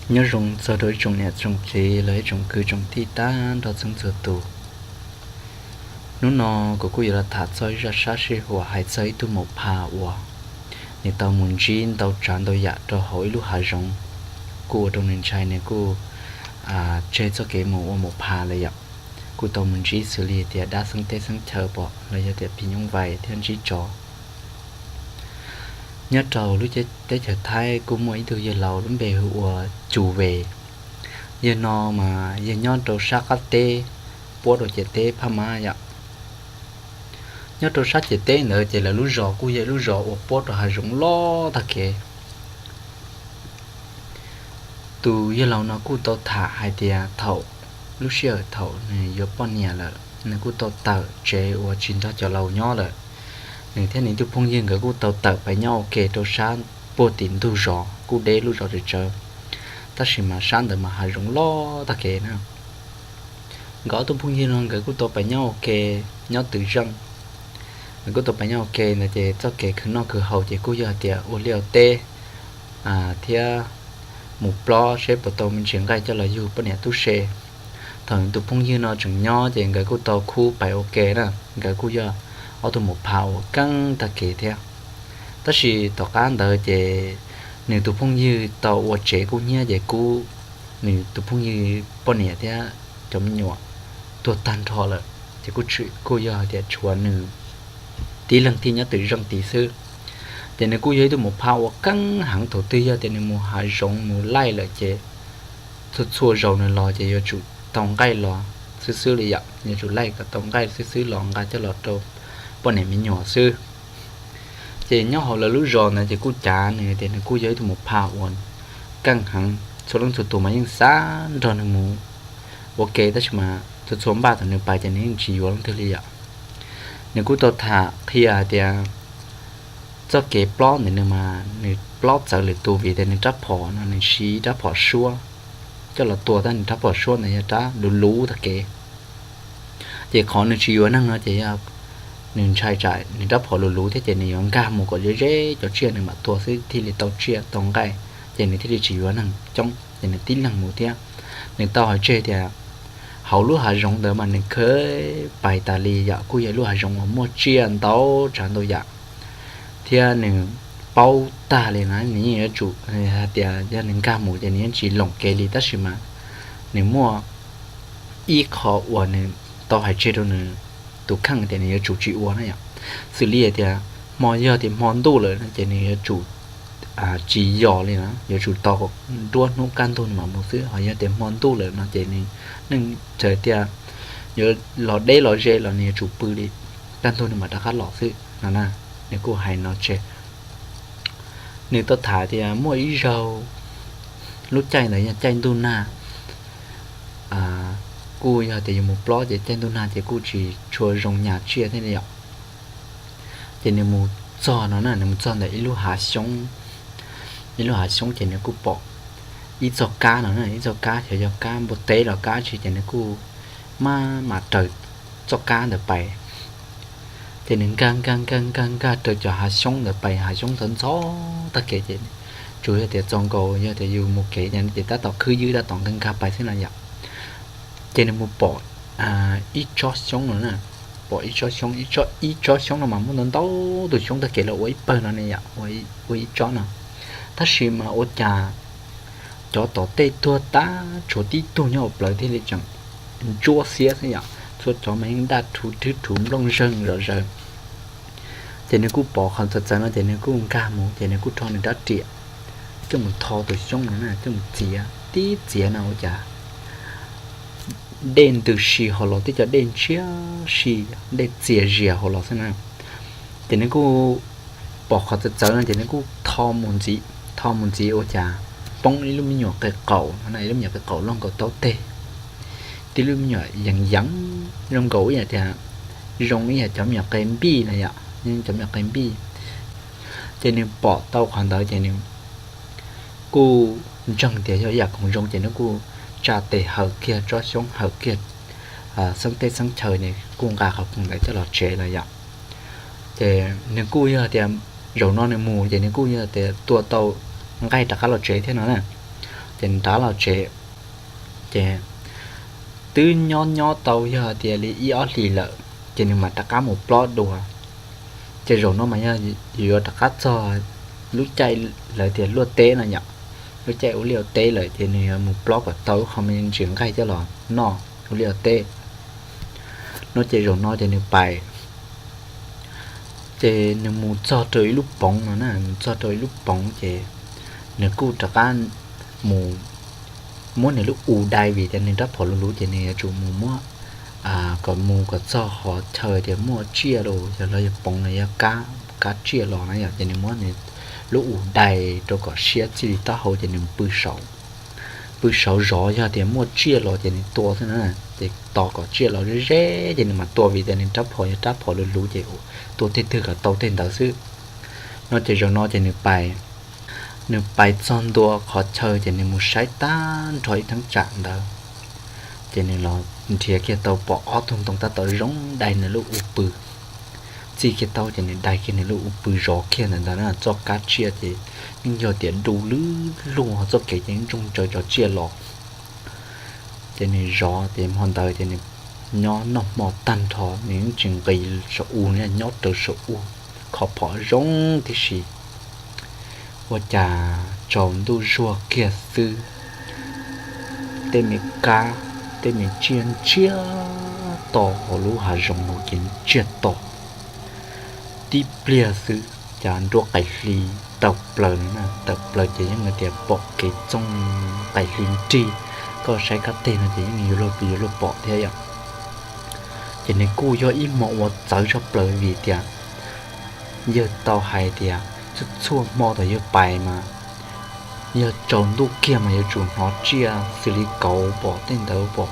Nyob zoo txog rau ib tsoom niam tsoom txiv los ib tsoom kwv tsoom tij tag nrho txhua txhua tus. Hnub no kuv kuj yuav los tham txog ib zaj sab sij huam hais txog ib tug maum pha uas nws tau mus ntsib ntau tsav ntau yam rau hauv ib lub hav zoov, kuj ua rau nws ntshai, nws kuj tseg txoj kev mus ua maum pha lawm yom. Kuj tau mus ntsib xws li tias dab xeeb teb xeeb chaw pom los yog tias phim nyuj vais thiab ntsib tsov. Nyob rau lub teb chaws Thaib kuj muaj ib tug yawg laus lub npe hu ua Cus Ves. Yawg no mas yawg nyob rau sab qab teb puab rau ciam teb Phaj Mab yom. Nyob rau sab ciam teb ntawd ces lawv lub zos kuj yog lub zos uas puab rau hav zoov loj tag kev. Tus yawg laus no kuj tau tham hais tias thaum lub sij hawm thaum nws yuav poj niam lawm, nws kuj tau tawm tsev uas tsis nrog cov laus nyob lawm. Nws thiab nws tus phooj ywg nkawd kuj tau tawm pais nyob ua ke rau sab puag tim ntug zos, kuj deb lub zos tsawv tsawv, tab sis mas sab ntawd mas hav zoov loj tag kev na. Nkawd ob tug phooj ywg no nkawd kuj tau pais nyob ua ke, nyob twm zeej. Nkawd kuj tau pais nyob ua ke ntawd ces txoj kev khwv noj khwv haus ces kuj yog tias ua liaj ua teb thiab mus plob seb puas tau me ntsis nqaij coj los yug poj niam tub se. Thaum nws tus phooj ywg no tseem nyob ces nkawd kuj tau khub pais ua ke na, nkawd kuj yog ob tug maum pha uas keej tag kev thiab. Tab sis tom qab ntawd ces nws tus phooj ywg tau ua tsev kub hnyiab ces kuj, nws tus phooj ywg poj niam thiab cov me nyuam tuag tag nrho lawm ces kuj yog tias tshuav nws tib leeg thiaj nyob twm zeej tid xwb. Ces nws kuj yog ib tug maum pha uas keej heev, thaum twg yog tias nws mus hav zoov mus laij lawm ces txhua txhua zaus nws los ces yuav tsum tau nqaij los xwb xwb li yom, yuav tsum laij kom tau nqaij xwb xwb los nqa coj los rau poj niam me nyuam xwb. Ces nyob hauv lawv lub zos ntawd ces kuj cav nws tias nws kuj yog ib tug maum pha uas keej heev, txhua leej txhua tus mas yeej xav nrog nws mus ua ke tab sis mas txhua txhua npaj thaum nws pais ces nws yeej tsis yuav leej twg li yom. Nws kuj tau tham qhia hais tias txoj kev plob ntawm nws mas nws plob txawv lwm tus vim tias nws rab phom no nws siv rab phom suab coj los tua, tab nws rab phom suab ntawd yog rab luv luv tag kev. Ces qhov nws tsis yuav neeg no ces yog nws ntshai tsam nws rab phom luv luv thiab ces nws yuav nkag mus kom ze ze cov tsiaj nws mam tua xwb thiaj li tau tsiaj tau nqaij, ces nws thiaj li tsis yuav neeg coob ces nws tib leeg mus thiab. Nws tau hais tseg tias hauv lub hav zoov ntawd mas nws kheev pais tas li yom, kuj yog lub hav zoov uas muaj tsiaj ntau tsav ntau yam thiab nws paub tag li na, nws yeej yuav tsum, hais tias yog nws nkag mus ces nws yeej tsis loom kev li tab sis mas nws muaj ib qho uas nws tau hais tseg rau nws tus kheej tias nws yuav tsum tsis ua na yom. Xws li hais tias hmo, yog tias hmo ntuj lawm no ces nws yuav tsum tsis yos li na, yuav tsum tos nruab hnub kaj ntug nws mam mus xwb, ho yog tias hmo ntuj lawm no ces nws neej txawm tias yuav los deb los ze los nws yuav tsum pw li, kaj ntug nws mam rov qab los xwb no na. Nws kuj hais no tseg. Nws tau tham tias muaj ib zaug, lub caij ntawd yog caij ntuj nag, kuj yog tias yus mus plob ces caij ntuj nag ces kuj tsis tshua zoo nyas tsiaj thiab yom. Ces nws mus txog no na, nws mus txog ntawm ib lub hav xyoob, ib lub hav xyoob ces nws kuj pom ib txoj kab no na, ib txoj kab xyov yog kab npua teb los kab tsi ces nws kuj maj mam raws txoj kab ntawd pais. Ces nws nkag nkag nkag nkag nkag raws cov hav xyoob ntawd pais, hav xyoob ntxhov ntxhov tag kev ces tsuas yog tias txaus nkaus yog tias yus mus kev ces tab tom khwb ywb tab tom nkag nkag pais xwb no yom. Ces nws mus pom ib tsob xyoob no na, pom ib tsob xyoob, ib tsob xyoob no mas muaj ntau ntau tus xyoob tag kev los ua ib pawg no ne yom, ua ib tsob no. Tab sis mas ua cas cov tom tej tuag tag tshuav tib tug nyob hauv plawv thiaj li tseem ntsuab xiab xwb yom, txhua cov mas yeej daj rhuv rwb rhuv nplooj zeeg zom zaws. Ces nws kuj pom qhov txawv txawv no ces nws kuj nkag mus ces nws kuj rho nws rab riam coj mus tho tus xyoob no na, coj mus txiav, tib txiav no ua cas dej ntws si hauv los, tib co dej ntsiag si, dej txias zias hauv los xwb na. Ces nws kuj pom qhov txawv txawv no ces nws kuj tho mus ntxiv, tho mus ntxiv ua cas poob ib lub me nyuam qe qaum no, ib lub me nyuam qe qaum loj nkaus taub teg, tib lub me nyuam yeev yeev zoo nkaus ib yam tias, zoo ib yam cov me nyuam qe npij na yom, cov me nyuam qe npij. Ces nws pom tau qhov ntawd ces nws kuj ntseeg tias yog ib yam khoom zoo ces nws kuj tsa tes hawm kiag tsob xyoob, hawm kiag xeeb teb xeeb chaw, nws kuj nqa qhov khoom ntawd coj los tsev lawm yom. Ces nws kuj yog tias zaum no nws mus ces nws kuj yog tias tua tau nqaij rov qab los tsev thiab no na. Ces nws rov los tsev, ces twb nyob nyob tau yog tias li ib ob hlis lawm, ces nws mam rov qab mus plob dua. Ces zaum no mas yog yuav rov qab txog lub caij lawv tias luaj teb no yom, lub caij ua liaj ua teb lawm ces nws yuav mus plob kom tau ib qho me ntsis nqaij coj los noj ua liaj ua teb no. Ces zaum no ces nws pais, ces nws mus txog rau ib lub poov no na, mus txog rau ib lub poov ces nws kuj rov qab mus muab nws lub u dai, vim tias nws rab phom luv luv ces nws yuav tsum mus muab kom mus kom txog qhov chaw tias muaj tsiaj los yog poov los yog kab, kab tsiaj los na yom, ces nws muab nws lub u dai rau kom siab txij li taub hau ces nws pw saud, pw saud zov, yog tias muaj tsiaj los ces nws tua xwb na. Ces tos kom tsiaj los ze ze ces nws mam tua, vim tias nws rab phom yog rab phom luv luv ces tua tej twg kom tau tej ntawd xwb no. Ces zaum no ces nws pais, nws pais txog ntua qhov chaw ces nws mus saib tag nrho ib thaj tsam ntawd, ces nws los nrhiav kiag tau pom ob tug ntoo tab tom zoo dai nws lub u pw. Txij kiag tau ces nws dai kiag nws lub u pw zov kiag ntawm ntawd na, txoj kab tsiaj ces yeej yog tias du lwj lug, txoj kev ces yeej ntsoog ntsaws cov tsiaj los. Ces nws zov ces hmo ntawd ces nws nyob noj hmo tag nrho nws yeej tsis nqis saum u, nyob rau saum u kho phom zoo tib si. Ua cas tsaus ntuj zuag kiag xwb, tej me kab, tej me tsiaj ntsiag to hauv lub hav zoov hauv ces ntsiag to. Tib pliag xwb cas nruab qaim hli tawm plaws no na, tawm plaws ces yeej tias pom kev txooj, qaim hli nrig, koj saib kab teg no ces yeej yuav luag, yuav luag pom thiab yom. Ces nws kuj yog ib hmo uas txawv tshaj plaws vim tias yawg tau hais tias txhua txhua hmo thaum yawg pais mas yog tsaus ntuj kiag mas yuav tsum hnov tsiaj xws li kauv pom tej ntawd pom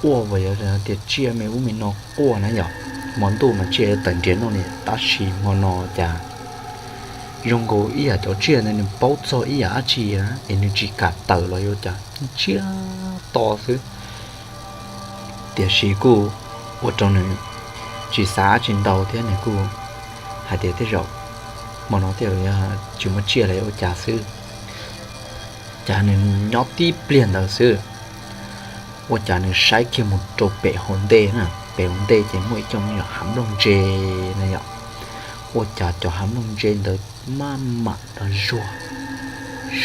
quaj, uas yog tias tsiaj me ub me no quaj na yom. Hmo ntuj mas tsiaj yuav tawm nrhiav noj li, tab sis hmo no cas zoo nkaus ib yam cov tsiaj ntawd nws paub txog ib yam dab tsi na es nws tsis kam tawm los yuav cas ntsiag to xwb. Tiam sis kuj ua rau nws tsis xav dab tsi ntau thiab, nws kuj hais tias tej zaum hmo no tej zaum tsis muaj tsiaj los ua cas xwb. Cas nws nyob tib pliag ntawd xwb, ua cas nws saib kiag mus rau pem hauv ntej na, pem hauv ntej ces muaj ib co me nyuam hav nplooj ntse na yom. Ua cas cov hav nplooj ntse ntawd maj mam los zuag,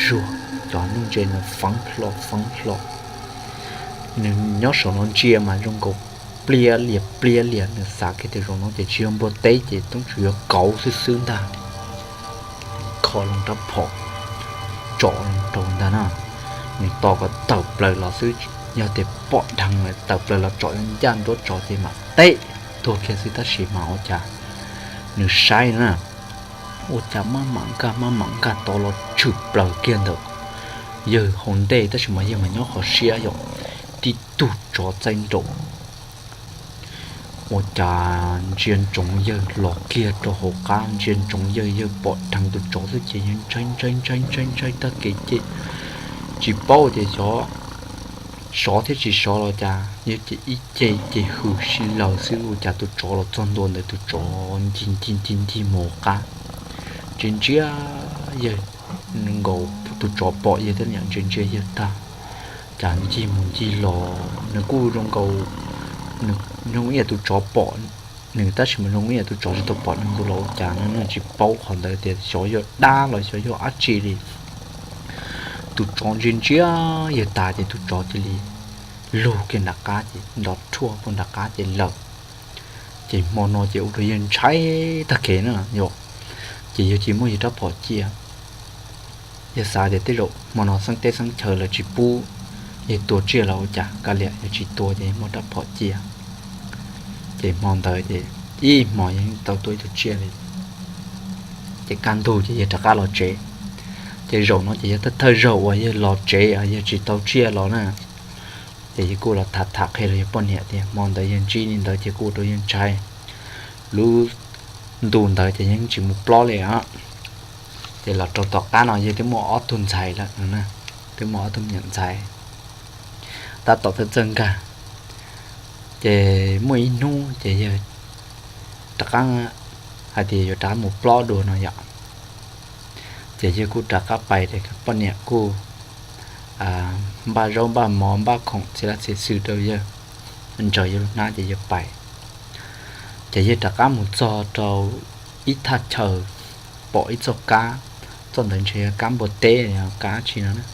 zuag, cov hav nplooj ntse ntawd feeb hlo feeb hlo. Nws nyob saum no ntsia mas zoo nkaus pliab lias pliab lias, nws xav kiag tias zaum no ces tsis yog npua teb ces toob tsuas yuav kauv xwb xwb ntag. Kho loo rab phom tsom loo rau ntag na, nws tos kom tawm plaws los xwb, yog tias pom dheev lawm tawm plaws los tsom ncaj nruab tsov ces mam teb tuag kiag xwb, tab sis mas ua cas nws saib na, ua cas maj mam nkag maj mam nkag tod los tshwm plaws kiag ntawm yawg hauv ntej, tab sis mas yawg mas nyob qhov siab yom, tib tug tsov txaij nraum ua cas ntsia ntsoov yawg los kiag rau hauv qab, ntsia ntsoov yawg, yawg pom dheev tus tsov xwb ces yawg ntshai ntshai ntshai ntshai ntshai tag kev ces tsis paub tias xyov sov thiab tsis sov los cas, yawg ces ib ce ces hws si laws xwb, ua cas tus tsov los txog ntua ntawd tus tsov ncig ncig ncig ncig mus hauv qab. Ntsia ntsia yawg nkaus tus tsov pom yawg thiab ntsia ntsia yawg tag, cas ncig mus ncig los nws kuj zoo nkaus, nws zoo ib yam tus tsov pom nws tab sis mas zoo ib yam tus tsov tsis tau pom nws nkaus los ua cas no, nws tsis paub qhov ntawd tias xyov yog dab los xyov yog dab tsi li. Tus tsov ntsia ntsia yawg tas ces tus tsov cia li lug kiag nram qab ces nrov rhuaj puag nram qab ces lawm. Ces hmo no ces ua rau yawg ntshai tag kev na yom, ces yawg cia li muab yawg rab phom cia. Yawg xav tias tej zaum hmo no xeeb teb xeeb chaw lawv tsis pub yawg tua tsiaj los ua cas, kav liam yawg tsis tua ces yawg muab rab phom cia. Ces hmo ntawd ces ib hmo yawg tau tua ib tug tsiaj li. Ces kaj ntug ces yawg rov qab los tsev. Ces zaum no ces yog thawj thawj zaug uas yawg los tsev, yawg tsis tau tsiaj los na. Ces yawg kuj los tham tham qhia rau yawg poj niam tias hmo ntawd yawg ntsib li ntawd ces kuj ua rau yawg ntshai. Lub ntu ntawd ces yawg tsis mus plob li os. Ces los rau tom qab no yawg twb muaj ob tug ntxhais lawm, twb muaj ob tug me nyuam ntxhais tab tom txawj txawj nkag. Ces muaj ib hnub ces yawg rov qab hais tias yuav rov qab mus plob dua no yom. Ces yawg kuj rov qab pais, poj niam kuj npaj zaub npaj mov npaj khoom txiv laj txiv xwm rau yawg, ntsaws yawg lub hnab ces yawg pais. Ces yawg rov qab mus txog rau ib thaj chaw, pom ib txoj kab, txoj ntawd ntshe yog kab npua teb, kab tsi no na.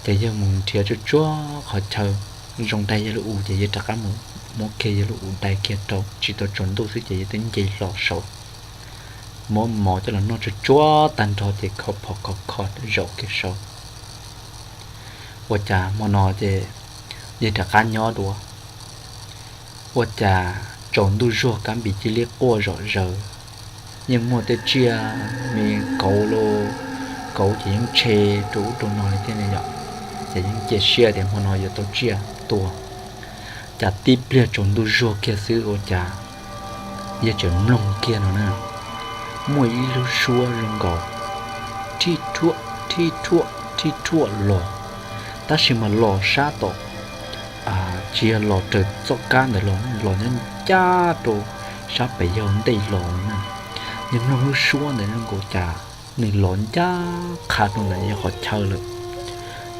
Ces yawg mus nrhiav tsuag tsuag qhov chaw zoo dai yawg lub u, ces yawg rov qab mus muab kiag yawg lub u dai kiag rau tsis tau tsaus ntuj xwb ces yawg twb nce hlo saud, muab mov coj los noj tsuag tsuag tag nrho ces kho phom kho kho zaum kiag saud. Ua cas hmo no ces yawg rov qab nyob dua, ua cas tsaus ntuj zuag kab npis cia li quaj zom zaws. Yeej muaj tej tsiaj me kauv los, kauv ces yeej tshe rau ub rau no li thiab ne yom, ces yeej cia siab tias hmo no yuav tau tsiaj tua. Cas tib pliag tsaus ntuj zuag kiag xwb ua cas yawg tseem mloog kiag no na, muaj ib lub suab zoo nkaus rhib rhuaj rhib rhuaj rhib rhuaj los, tab sis mas los sab tom, tsis yog los raws txoj kab ntawd los, los nyob ncaj rau sab pem yawg ntej los na. Yawg mloog lub suab ntawd zoo nkaus cas nws los ncaj qha rau ntawm yawg qhov chaw lawm.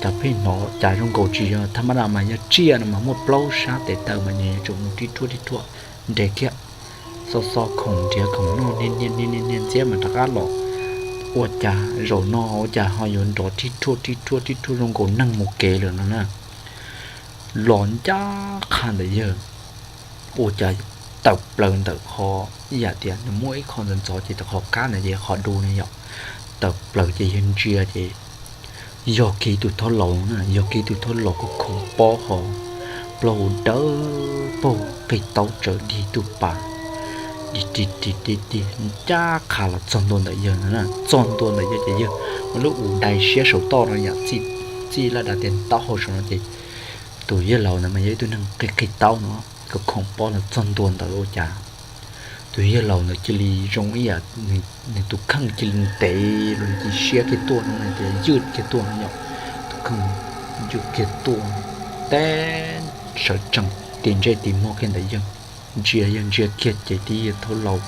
Cas pheej hnov cas zoo nkaus tsis yog thaj mab daj mas yog tsiaj no mas muaj plaub sab tes taw mas nws yuav tsum mus rhib rhuaj rhib rhuaj nres kiag, xo xo khoom nrhiav khoom noj niag niag niag niag ntxiab mas rov qab los. Ua cas zaum no ua cas ho yuav nrov rhib rhuaj rhib rhuaj rhib rhuaj zoo nkaus neeg mus kev lawm no na. Los ncaj qha ntawm yawg, ua cas tawm plaws ntawm qhov ib yam tias nws muaj ib qho ntxov ntxov ces qhov kab ntawd ces qhov du ne yom, tawm plaws ces yawg ntsia ces yog kiag tus thaub laus na, yog kiag tus thaub laus kuj khoov pob ho plaub hau dawb paug qig taub tsawv dig tug pas, dig dig dig dig dig ncaj qha los txog ntua ntawm yawg na, txog ntua ntawm yawg ces yawg ua lub u dai siab saum toj no yam txij laj dav tias taub hau saum no ces tus yawg laus ntawd mas yog ib tug neeg qig qig taub no, kuj khoov pob los txog ntua ntawd ua cas tus yawg laus ntawd cia li zoo ib yam nws tus kheej cia li ntev los cia siab kiag tuaj no na, cia li ywj kiag tuaj no yom. Tus kheej ywj kiag tuaj, teb sawv tsees tis ntsej tis muag kiag ntawm yawg, ntsia yawg ntsia kiag ces tib yawg thaub laus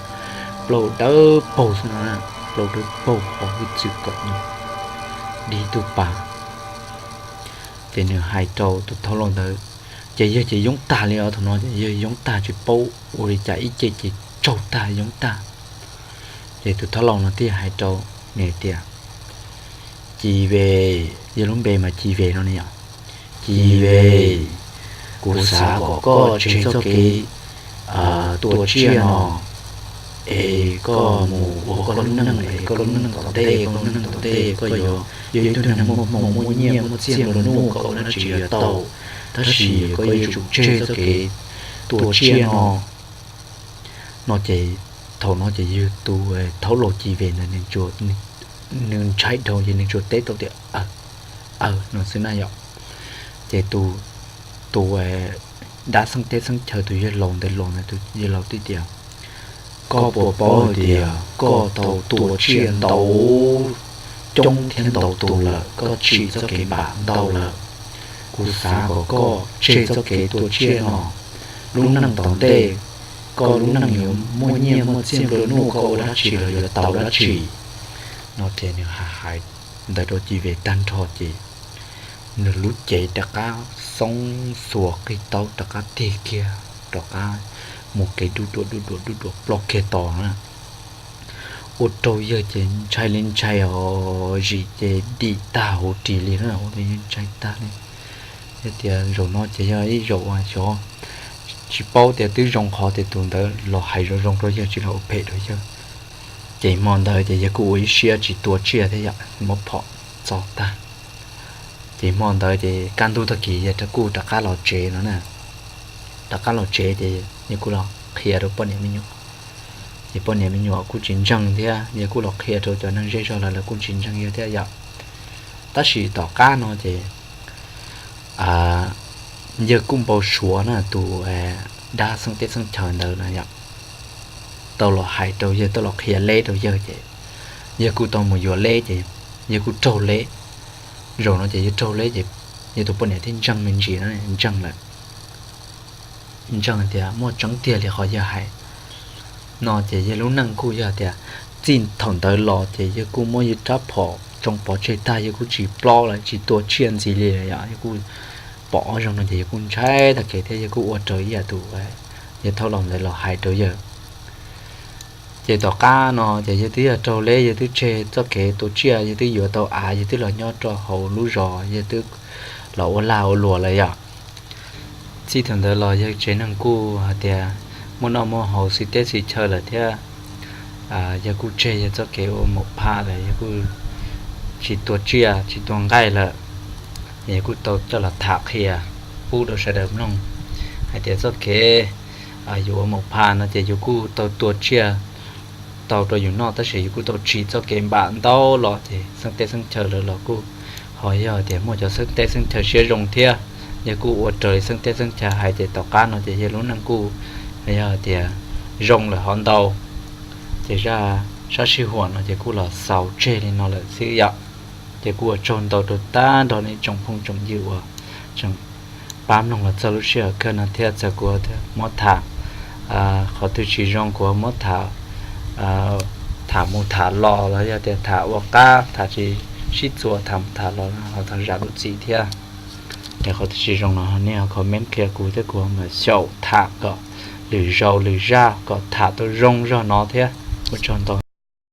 plaub dawb paug xwb no, plaub dawb paug ho hwj txwv kom no dig tug pas. Ces nws hais rau tus thaub laus ntawd, ces yawg ces yoob tag li os, thaum no ces yawg yoob tag tsis paub ua li cas ib ce ces tsaug tag yoob tag. Ces tus thaub laus no thiaj hais rau nws tias, Ci Ve, yog lub npe mas Ci Ve no ne yom. Ci Ve, kuv xav kom koj tseg txoj kev tua tsiaj no es koj mus ua koj lub neej es koj lub neej tom ntej, koj lub neej tom ntej koj yuav yog ib tug neeg muaj hmoo muaj nyiaj muaj txiaj nplua nuj koj ua dab tsi yuav tau, tab sis koj yuav tsum tseg txoj kev tua tsiaj no. No ces thaum no ces yawg tus thaub laus Ci Ve ntawd nws ntshai dhau ces nws tsuas teb tau tias, Aw, no xwb na yom. Ces tus, tus dab xeeb teb xeeb chaw tus yawg laus ntawd los ntawd tus yawg laus thiaj tias, Koj puas paub hais tias koj tau tua tsiaj ntau coob thiab ntau tus lawm, koj tsim txoj kev npam ntau lawm. Kuv xav kom koj tseg txoj kev tua tsiaj no. Lub neej tom ntej koj lub neej yuav muaj nyiaj muaj txiaj nplua nuj, koj ua dab tsi los yuav tau dab tsi. No ces nws hais hais ntawd rau Ci Ve tag nrho ces nws lub cev rov qab xoob xuas qig taub rov qab tig kiag rov qab mus kev dub duam dub duam dub duam ploj kiag tos na. Ua rau yawg ces ntshai li ntshai os, zim ces dim tag huv ris li na, ua rau yawg ntshai tag li. Yog tias zaum no ces yog ib zaum uas xyov tsis paub tias twb zoo qhov tias tus ntawd los hais zoo zoo rau yawg tsis los ua phem rau yawg, ces hmo ntawd ces yawg kuj ua ib siab tsis tua tsiaj thiab yom, muab phom txo tag. Ces hmo ntawd ces kaj ntug tag kis yawg kuj rov qab los tsev no na. Rov qab los tsev ces yawg kuj los qhia rau poj niam me nyuam, ces poj niam me nyuam kuj tsis ntseeg thiab, yawg kuj los qhia rau cov neeg zej zog los lawv kuj tsis ntseeg yawg thiab yom. Tab sis tom qab no ces yawg kuj npau suav na tus dab xeeb teb xeeb chaw ntawd na yom, tau los hais rau yawg, tau los qhia leb rau yawg ces yawg kuj tau mus yuav leb ces yawg kuj raug leb. Zaum no ces yawg raug leb ces yawg tus poj niam thiaj ntseeg me ntsis na, ntseeg lawm, ntseeg tias muaj tseeb tiag li qhov yawg hais. No ces yawg lub neej kuj yog tias txij thaum ntawd los ces yawg kuj muab yawg rab phom tsoo pov tseg tag, yawg kuj tsis plaub lawm, tsis tua tsiaj ntxiv li lawm yom. Yawg kuj pom ob zaug no ces yawg kuj ntshai tag kev thiab yawg kuj ua raws ib yam tus yawg thauj los ntawd los hais rau yawg. Ces tom qab no ces yawg twb yog raug leb, yawg twb tseg txoj kev tua tsiaj, yawg twb yuav tau av, yawg twb los nyob rau hauv lub zos, yawg twb los ua lag ua luam lawm yom. Txij thaum ntawd los yawg tsev neeg kuj hais tias muaj noj muaj haus xwb teb xwb chaw lawm thiab. Yawg kuj tseg yawg txoj kev ua maum phaj lawm, yawg kuj tsis tua tsiaj tsis tua nqaij lawm. Yawg kuj tau coj los tham qhia pub rau sawv daws mloog hais tias txoj kev yus ua maum phaj no ces yus kuj tau tua tsiaj tau rau yus noj, tab sis yus kuj tau tsim txoj kev npam ntau los ces xeeb teb xeeb chaw lawv los kuj ho yog tias muaj cov xeeb teb xeeb chaw siab zoo thiab. Yawg kuj ua raws li xeeb teb xeeb chaw hais ces tom qab no ces yawg lub neej kuj yog tias zoo lawm hov ntau. Ces zaj sab sij huam no ces kuj los xaus tseg li no lawm xwb yom. Ces kuj ua tsaug ntau rau tag nrho nej tsoom phooj tsoom ywg uas tseem pab mloog los txog lub sij hawm kawg no thiab. Txawm kuv muab tham qhov twg tsis zoo, kuv muab tham mus tham los los yog tias tham ua qab, tham tsis sib txuas, tham mus tham los ho thov zam lub txim thiab. Es qhov twg tsis zoo no nej ho comment qhia kuv thiab, kuv mam xyaum tham kom lwm zaus lwm zaj kom tham tau zoo zog no thiab. Ua tsaug ntau.